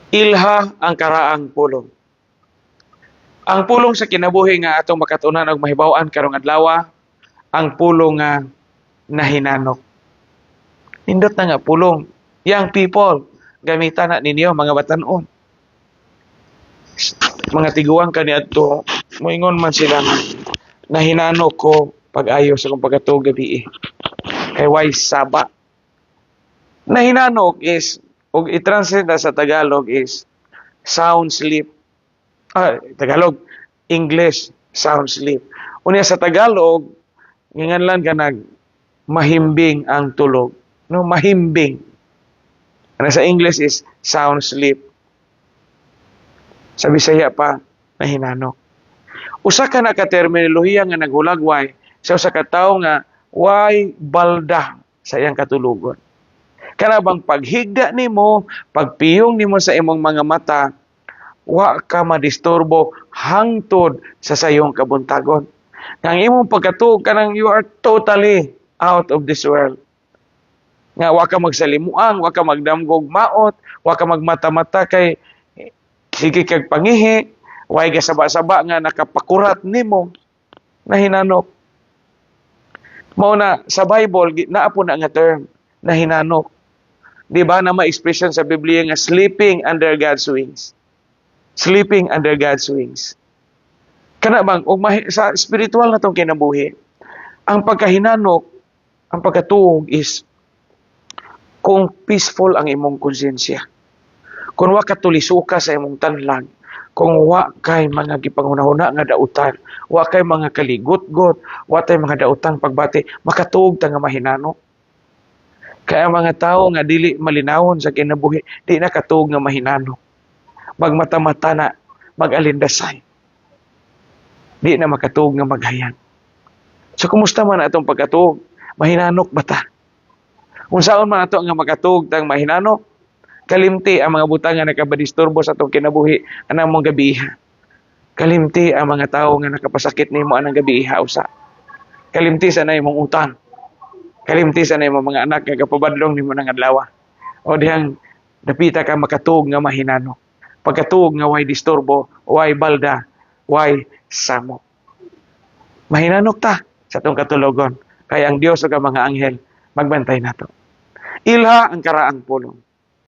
Ilha ang karaang pulong. Ang pulong sa kinabuhi nga atong makatunan og mahibaw-an karong adlaw, ang pulong nga nahinanok. Nindot na nga pulong. Young people, gamitan na ninyo, mga batan-on. Mga tiguang kaniadto, moingon man sila nga nahinanok ko pag-ayo sa akong pagkatuog gabi kay way saba. Nahinanok is, ug i-translate na sa Tagalog, is sound sleep. Ah, Tagalog, English, sound sleep. Unya sa Tagalog, nginganlan ka nag mahimbing ang tulog. No, mahimbing. Ano sa English is sound sleep. Sa Bisaya pa, nahinanok. Usa ka na ka terminolohiya nga naghulagway sa usa ka tawo nga way balda sa iyang katulogon. Kana bang paghigda nimo, pagpiyong nimo sa imong mga mata, wa ka madisturbo hangtod sa sayong kabuntagon. Nga ang imong pagkatuog, kanang you are totally out of this world. Nga wa ka magsalimuang, wa ka magdamgog maot, wa ka magmata-mata kay sige kag pangihi, way ka saba-saba nga nakapakurat nimo, nahinanok. Mao na sa Bible naa po na nga term, nahinanok. Di ba na ma-expression sa Biblia nga sleeping under God's wings? Sleeping under God's wings. Kana bang og sa spiritual na tong kinabuhi, ang pagkahinanok, ang pagkatuog is kung peaceful ang imong konsensya. Kung wa ka tulisuka sa imong tanlag, kung wa kay mga gipanghunahuna nga dautan, wa kay mga kaligutgot, wa tay mga dautang pagbati, makatuog ta nga mahinanok. Kaya ang mga tao nga dili malinawon sa kinabuhi, di na katuog nga mahinanok. Magmata-mata na, mag-alindasay. Di na makatuog nga maghayag. So kumusta man atong pagkatuog? Mahinanok ba ta? Kung saon man ato nga makatuog tang mahinanok, kalimti ang mga butang nga nakabadisturbo sa atong kinabuhi anang mong gabiha. Kalimti ang mga tawo nga nakapasakit nimo anang gabiha usa. Kalimti sa na imong utang. Kalimti sa na imong mga anak nga kapabadlong nimo nang adlaw. O dihang dapita ka makatuog nga mahinanok. Pagkatuog nga way disturbo, way balda, way samok. Mahinanok ta sa atong katulogon. Kay ang Dios ug ang mga anghel magbantay nato. Ilha ang karaang pulong.